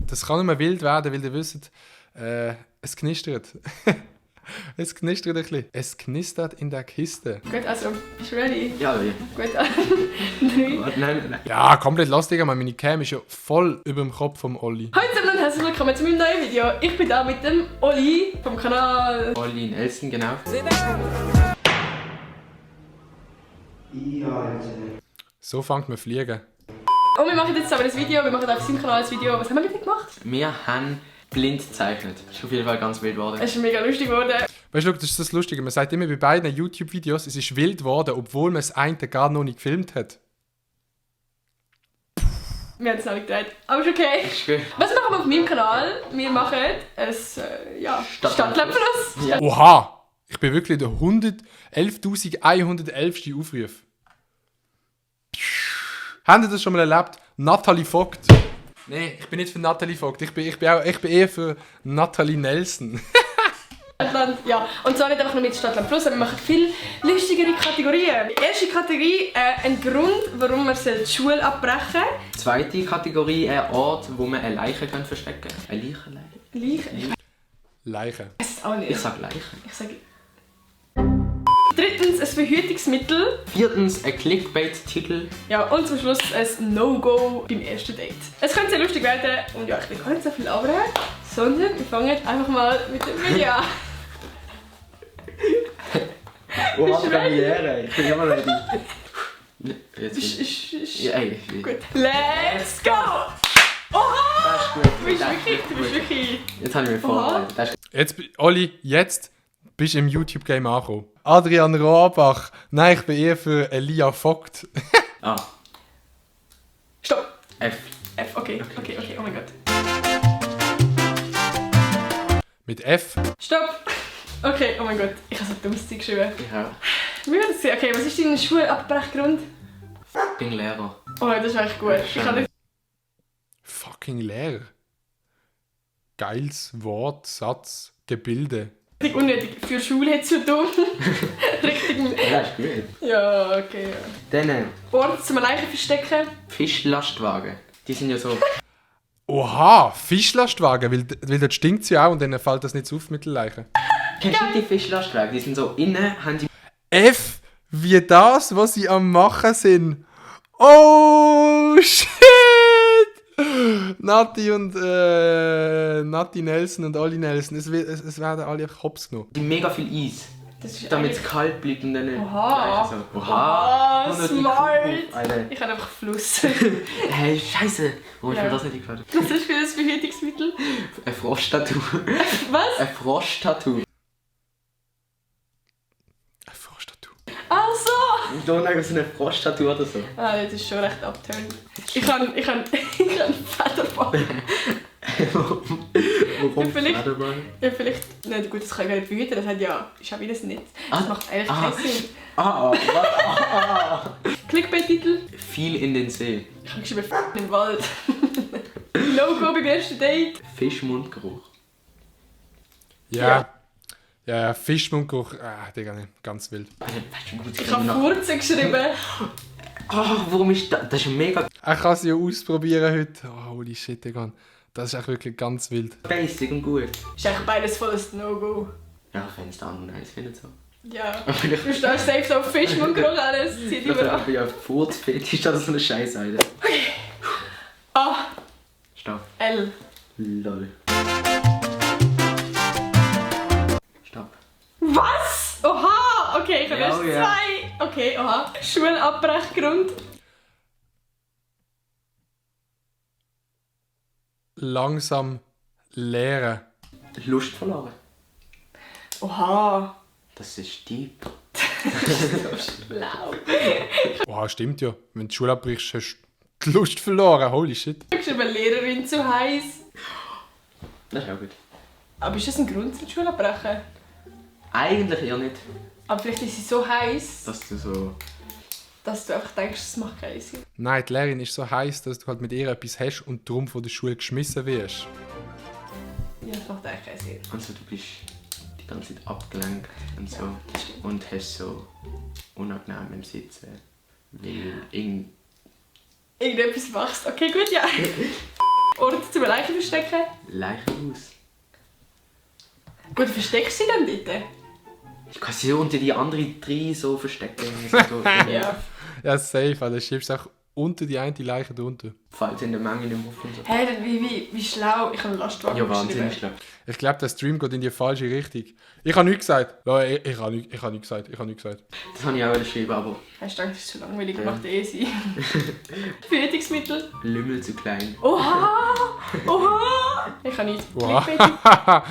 Das kann nicht mehr wild werden, weil ihr wisst, es knistert. Es knistert ein bisschen. Es knistert in der Kiste. Gut, also, bist du ready? Ja, ja. Gut, 3. Nein. Ja, komplett lustig, aber meine Cam ist ja voll über dem Kopf vom Olli. Hallo zusammen und herzlich willkommen zu meinem neuen Video. Ich bin da mit dem Olli vom Kanal. Olli Nelson, genau. So fängt man fliegen. Und wir machen jetzt aber das Video, wir machen auf seinem Kanal das Video. Was haben wir bitte gemacht? Wir haben blind gezeichnet. Das ist auf jeden Fall ganz wild geworden. Es ist mega lustig geworden. Weißt du, das ist das Lustige. Man sagt immer bei beiden YouTube-Videos, es ist wild geworden, obwohl man das eine gar noch nicht gefilmt hat. Wir haben es noch nicht gedreht, aber ist okay. Ist gut. Was machen wir auf meinem Kanal? Wir machen ein Stadtläpflos. Ja. Oha! Ich bin wirklich der 111.111. Aufruf. Habt ihr das schon mal erlebt? Nathalie Vogt. Nein, ich bin nicht für Nathalie Vogt. Ich bin eher für Nathalie Nelson. Ja, und zwar nicht einfach nur mit Stadtland Plus, sondern wir machen viel lustigere Kategorien. Die erste Kategorie, ein Grund, warum man die Schule abbrechen soll. Zweite Kategorie, ein Ort, wo man eine Leiche verstecken kann. Eine Leiche? Leiche. Ich weiß es auch nicht. Ich sag Leiche. Ich sage... Drittens, ein Verhütungsmittel. Viertens, ein Clickbait-Titel. Ja, und zum Schluss ein No-Go beim ersten Date. Es könnte sehr lustig werden und ja, ich will gar nicht so viel labern, sondern wir fangen einfach mal mit dem Video an. Oh, Bist du ready? Premiere. Ich bin immer ready. Jetzt Ja, ey, gut. Let's go! Oha! Das ist gut. Du bist wirklich... Jetzt habe ich mich vorbereitet. Das ist Jetzt, Olli, jetzt bist du im YouTube-Game angekommen. Adrian Rohrbach. Nein, ich bin eher für Elia Vogt. Ah, Stopp! F. Okay, oh mein Gott. Mit F. Stopp! Okay, oh mein Gott, ich habe so dummes Zeug geschrieben. Ja. Wir werden sehen. Okay, was ist dein Schulabbrechgrund? Fucking Lehrer. Oh, das ist echt gut. Ich kann nicht... Fucking Lehrer. Geiles Wort, Satz, Gebilde. Richtig unnötig. Für Schule zu tun. Richtig... Ja, ist gut. Ja, okay. Dann Ort zum Leichen verstecken. Fischlastwagen. Die sind ja so... Oha, Fischlastwagen, weil dort stinkt sie auch und dann fällt das nicht auf mit der Leiche. Kennst du die Fischlastwagen? Die sind so innen, haben die... F, wie das, was sie am Machen sind. Oh, shit! Nati Nelson und Olli Nelson, es werden alle hops genommen. Die mega viel Eis. Das ist Damit es eigentlich... kalt bleibt und dann... Oha. So. Oha, Und noch die smart. Kuh, Alter. Ich habe einfach Fluss. Hey, Scheiße! Warum ist Ja. mir das nicht eingefallen? Was ist für das Verhütungsmittel? Ein Froschtattoo. Was? Ein Froschtattoo. Ein Froschtattoo. Ach so! Ich glaube nicht, so ein Froschtattoo oder so. Ah, das ist schon recht abtönend. Ich kann Federball. Warum? Vielleicht- Federball? Ja, vielleicht... Nein, gut, das kann ich gar nicht verhüten. Das hat ja... Ist ja wieder ein Netz. Das Ah. macht eigentlich Ah. keinen Sinn. Was? Clickbait-Titel. Viel in den See. Ich habe geschrieben im Wald. No-Go beim ersten Date. Fischmundgeruch. Ja, Fischmundgeruch, Digga, nee, ganz wild. Ich habe Furzen geschrieben. Warum ist das? Das ist mega Ich kann sie ja ausprobieren heute. Oh, holy shit, Digga. Das ist echt wirklich ganz wild. basic und gut. Ist eigentlich beides volles No-Go. Ja, wenn es der andere nice findet so. Ja. Du stehst safe so auf Fischmundgeruch alles. Zieh dich mal an. Ich bin ja Furzfetisch oder so eine Scheiße, Alter. A. Stopp. L. Lol. Stopp. Was? Oha! Okay, ich habe Ja, erst ja. 2. Okay, oha. Schulabbruchgrund. Langsam leeren. Lust verloren. Oha. Das ist deep. Blau. Oha, stimmt ja. Wenn du die Schule abbrichst, hast du die Lust verloren. Holy shit. Ich habe geschrieben, Lehrerin zu heiß. Das ist auch gut. Aber ist das ein Grund zum Schulabbrechen? Eigentlich eher nicht, Aber vielleicht ist sie so heiß, dass du so... dass du einfach denkst, es macht keinen Sinn. Nein, die Lehrerin ist so heiß, dass du halt mit ihr etwas hast und darum von der Schule geschmissen wirst. Ja, das macht eigentlich keinen Sinn. Also du bist die ganze Zeit abgelenkt und so. Und hast so unangenehm im Sitzen. Weil Irgendetwas machst. Okay, gut, ja. Ort zum zum Leichen verstecken. Leichenhaus. Gut, versteckst du sie dann dort? Ich kann sie unter die anderen 3 so verstecken. So, Ja. Ja, safe, Alter. Schiebst auch unter die eine Leiche drunter. Falls in der Menge nicht mehr aufkommt. So. Hä, wie schlau. Ich habe einen Lastwagen Ja, wahnsinnig schlau. Ich glaube, der Stream geht in die falsche Richtung. Ich habe nichts gesagt. Leute, ich habe nichts gesagt. Ich habe nichts gesagt. Das habe ich auch geschrieben, aber Hast du gedacht, das ist zu langweilig, macht sein. Verhütungsmittel. Lümmel zu klein. Oha! Oha! Ich kann nicht. Wow. Clickbait.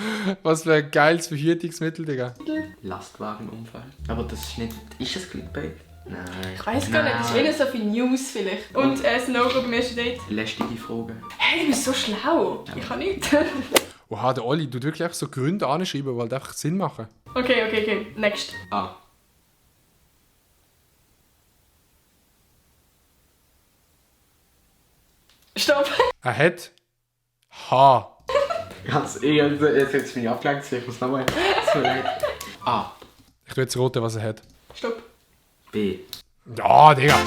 Was für ein geiles Verhütungsmittel, Digga. Lastwagenunfall. Aber das ist nicht... Ist das Clickbait? Nein. Ich weiß gar nicht, das ist eher so viel News vielleicht. Und das No-Go beim ersten Date. Lästige Frage. Hey, du bist so schlau. Ich kann nicht. Oha, der Olli tut wirklich einfach so Gründe anschreiben, weil die einfach Sinn machen. Okay. Next. Ah. Stopp. Er hat H. Jetzt bin ich abgelenkt, ich muss nochmal. Es tut mir leid. A. Ich tue jetzt roten, was er hat. Stopp. B. Ja, Digga.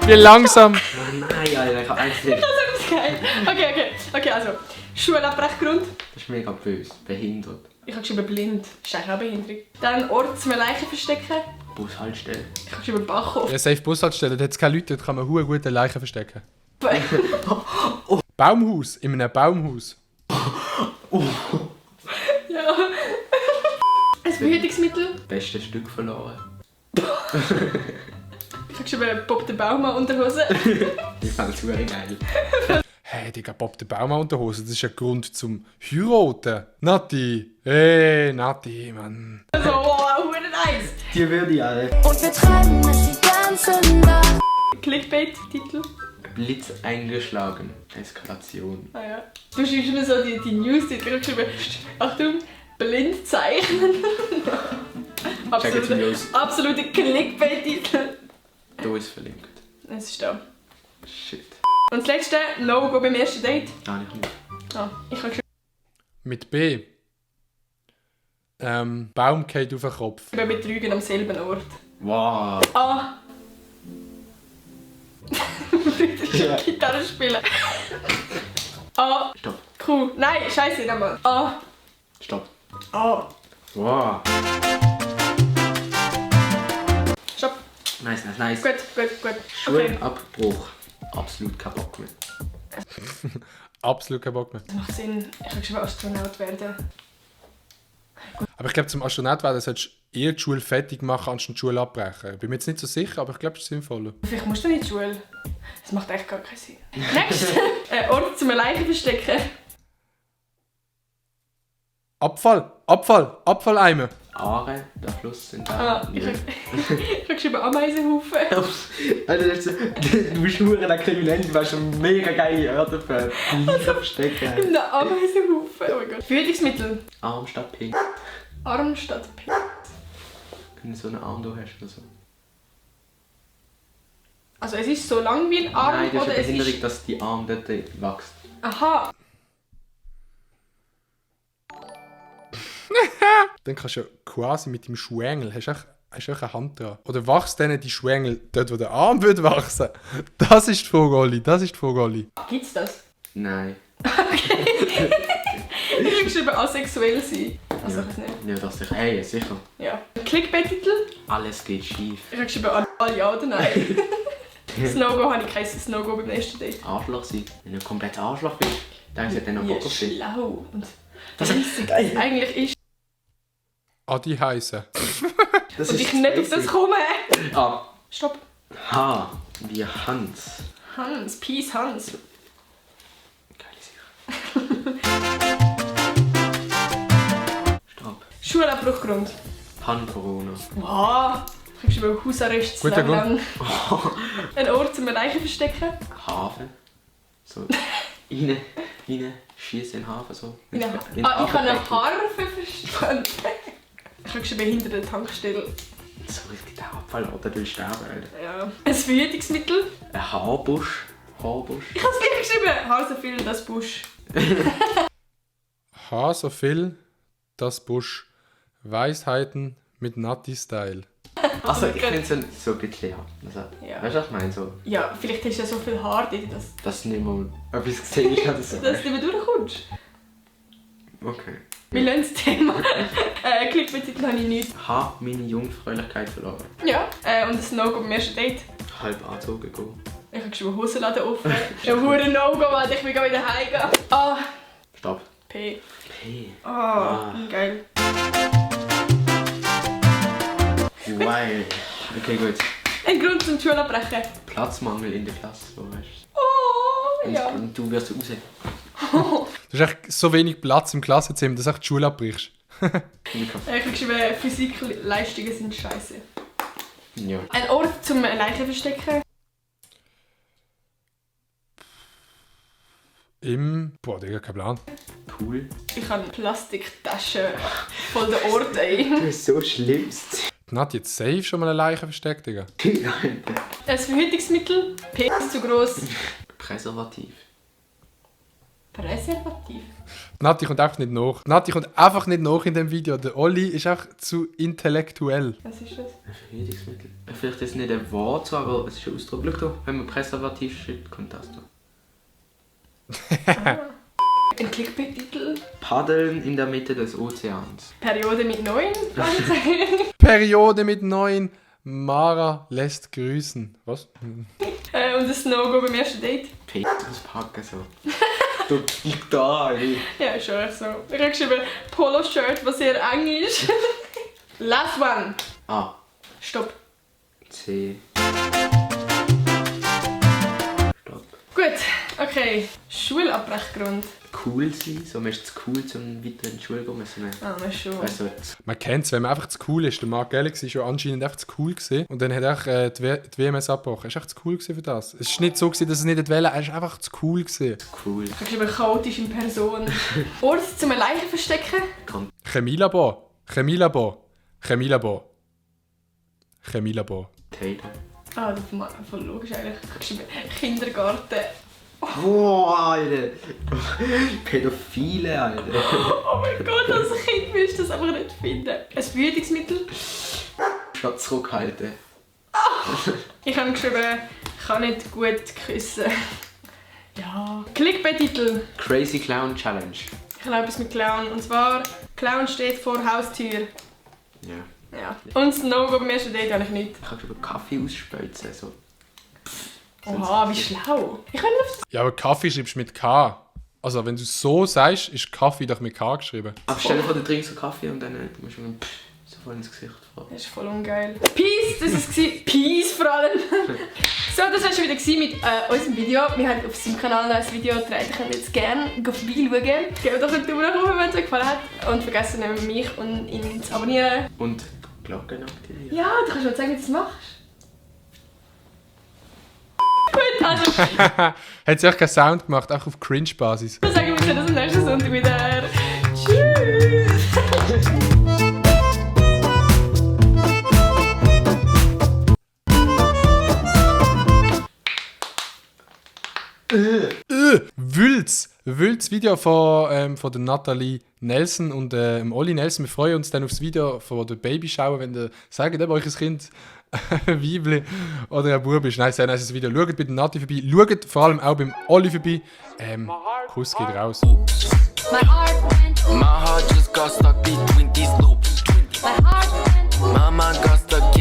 Wie langsam. Oh nein, Alter, ich hab eins nicht. Das ist geil. Okay, also. Schulabbrechgrund. Das ist mega böse. Behindert. Ich habe geschrieben blind. Das ist eigentlich auch Behinderung. Dann Ort zum Leichen verstecken. Bushaltestelle. Ich habe geschrieben Bachhof. Ja, safe Bushaltestelle, da hat es keine Leute, da kann man hure gute Leichen verstecken. Baumhaus, in einem Baumhaus. Ja. Ein Verhütungsmittel. Bestes Stück verloren. Ich habe geschrieben Bob der Baumann Unterhose. Ich fand es super geil. Hey, Digga, Bob der Baumann Unterhose, das ist ein Grund zum Heiraten. Nati. Hey, Nati, Mann. Also, wow, nice. Die würde ich alle. Und wir treiben es die ganze Nacht. Clickbait-Titel. Blitz eingeschlagen. Eskalation. Ah ja. Du schreibst mir so die News-Titel. Ich habe geschrieben, Achtung, blind zeichnen. Check jetzt News. Absolute Clickbait-Titel. Da ist verlinkt. Es ist da. Shit. Und das letzte, No-Go beim ersten Date. Nein, ich nicht. Ah, ich habe Mit B. Baum geht auf den Kopf. geschrieben, betrügen am selben Ort. Wow. Ah. Ja. Gitarre spielen. A. Stopp. Q. Nein, scheiße, nochmal. A. Stopp. A. Wow. Stopp. Nice. Gut. Okay. Schulabbruch. Absolut kein Bock mehr. Absolut kein Bock mehr. Das macht Sinn. Ich habe geschrieben, Astronaut werden. Aber ich glaube, zum Astronaut werden solltest du eher die Schule fertig machen, anstatt die Schule abbrechen. Ich bin mir jetzt nicht so sicher, aber ich glaube, das ist sinnvoller. Vielleicht musst du nicht in die Schule. Das macht echt gar keinen Sinn. Next. Ort zum Leichen verstecken. Abfalleimer. Aare, der Fluss sind Ah, da. ich habe geschrieben, Ameisenhaufen. Alter, du bist nur ein Kriminell, du weißt schon mega geile Örter für Leichen verstecken. Ein Ameisenhaufen. Oh mein Gott. Verhütungsmittel. Arm statt Pink. Arm statt Pink. Wenn du so einen Arm da hast oder so. Also es ist so lang wie ein Arm Nein, das ist oder eine es Behinderung, ist... dass die Arm dort wächst. Aha. Dann kannst du ja quasi mit dem Schwengel, hast du auch eine Hand dran. Oder wachst dann die Schwengel dort, wo der Arm wird wachsen? Das ist die Frage, Olli. Gibt's das? Nein. Ich habe geschrieben, asexuell sein. Also ich weiß nicht. Ja, das ist hey, sicher. Ja. Clickbait-Titel. Alles geht schief. Ich habe geschrieben, alle ja oder nein. Das No-Go habe ich kein No-Go beim ersten Date. Arschloch sein. Wenn du komplett Arschloch bist, dann ist dann noch Ja, Bock auf dich. schlau. Und Das ist geil. eigentlich ist... Adi heissen. Das Und ich nicht auf das komme. Ah. Stopp. H. Wie Hans. Hans. Peace Hans. Geile Sache. Stopp. Schulabbruchgrund. Pan-Corona. Wow. Ich habe geschrieben, Hausarrest Guter Leben lang. Ein Ort zum Leichen verstecken. Hafen. So. Rein, schießen in den Hafen so. Ja. In den Ah, ich habe eine Hafenbecken. Harfe verstanden. Ich habe geschrieben, hinter der Tankstelle. So richtig der Abfall, oder du willst sterben, Alter. Ja. Ein Verhütungsmittel. Ein Haarbusch. Ich habe es gleich geschrieben. Haar so viel, das Busch. Haar so viel, das Busch. Weisheiten mit Nati-Style. Also ich finde es so ein bisschen ja. Also, Ja. weißt du, was ich meine? So, Ja, vielleicht hast du ja so viel Haar drin, dass dass nicht mal etwas gesehen ist oder so. du nicht mehr durchkommst. Okay. Wir lassen das Thema. Clickbait-Titel habe ich nicht. Habe meine Jungfräulichkeit verloren. Ja, und das No-Go beim ersten Date. Halb angezogen gehen. Ich habe geschrieben, Hosenladen offen. Ein hure No-Go, Mann. Ich will wieder heimgehen. Ah, Stopp. P. P. Ah, geil. Weil. Okay, gut. Ein Grund zum Schule abbrechen. Platzmangel in der Klasse, so weißt Oh, du. ja. Und du wirst raus. Du hast echt so wenig Platz im Klassenzimmer, dass du echt die Schule abbrichst. Ich habe geschrieben, Physikleistungen sind scheiße. Ja. Ein Ort zum Leichen verstecken. Boah, Digga, kein Plan. Cool. Ich habe eine Plastiktasche voll der Orte ein. Du bist so schlimmst. Hat jetzt safe schon mal eine Leiche versteckt, Digga. Ein Verhütungsmittel. P ist zu gross. Präservativ. Präservativ. Nati kommt einfach nicht nach. Nati kommt einfach nicht nach in dem Video. Der Olli ist einfach zu intellektuell. Was ist das? Ein Verhütungsmittel. Vielleicht ist es nicht ein Wort, so, aber es ist ein Ausdruck. Schau da, wenn man Präservativ schreibt, kommt das da. Ein Clickbait-Titel. Paddeln in der Mitte des Ozeans. Periode mit 9. Periode mit 9. Mara lässt grüßen. Was? Und das No-Go beim ersten Date. P auspacken so. Du da, ey. Ja, ist schon echt so. Ich habe geschrieben, Polo-Shirt, was sehr eng ist. Last one. A. Stopp. C. Stopp. Gut, okay. Schulabbrechgrund. Cool sein, so man ist zu cool, um weiter in die Schule zu gehen. Müssen. Ah, das schon. Also, Man kennt es, wenn man einfach zu cool ist. Der Mark Galaxy war schon anscheinend einfach zu cool gewesen. Und dann hat er die WMS abgebrochen. Er war echt zu cool gewesen für das. Es war nicht so, gewesen, dass er nicht wollte. Er war einfach zu cool gewesen. cool. Ich habe geschrieben, chaotisch in Person. Ort zum Leichen verstecken. Chemielabor. Chemielabor. Chemielabor. Chemielabor. Potato. Ah, das ist voll logisch eigentlich. Ich habe geschrieben, Kindergarten. Boah, Alter. Pädophile, Alter. Oh mein Gott, als Kind willst du das einfach nicht finden. Ein Verhütungsmittel. Statt zurückhalten. Ich habe geschrieben, ich kann nicht gut küssen. Ja. Clickbait-Titel. Crazy Clown Challenge. Ich habe etwas mit Clown. Und zwar, Clown steht vor Haustür. Ja. Ja. Und das No-Go beim ersten Date habe ich nicht. Ich habe schon Kaffee ausspölzen. So. Oha, wie schlau. Ich kann nicht auf Ja, aber Kaffee schreibst du mit K. Also, wenn du so sagst, ist Kaffee doch mit K geschrieben. Aber stell dir vor, du trinkst so Kaffee und dann musst du mir so voll ins Gesicht fahren. Das ist voll ungeil. Peace, das war Peace vor allem. So, das war schon wieder mit unserem Video. Wir haben auf seinem Kanal noch ein Video gedreht. Ihr könnt jetzt gerne vorbeischauen. Gebt doch einen Daumen nach oben, wenn es euch gefallen hat. Und vergesst nicht mich und ihn zu abonnieren. Und die Glocke aktivieren. Ja, du kannst mir zeigen, wie du das machst. Gut, also, Hat sie auch keinen Sound gemacht, auch auf Cringe-Basis. dann sagen wir uns am nächsten Sonntag wieder. Tschüss! Wülz Video von der Nathalie Nelson und Olli Nelson. Wir freuen uns dann aufs Video von der Babyshower, wenn ihr sagt, ob euch ein Kind ein Weibli oder ein Bub ist. Nein, sehr nice Video. Schaut bei der Nati vorbei. Schaut vor allem auch beim Olli vorbei. Kuss geht raus. My heart just got stuck between these loops. My heart went. Mama got stuck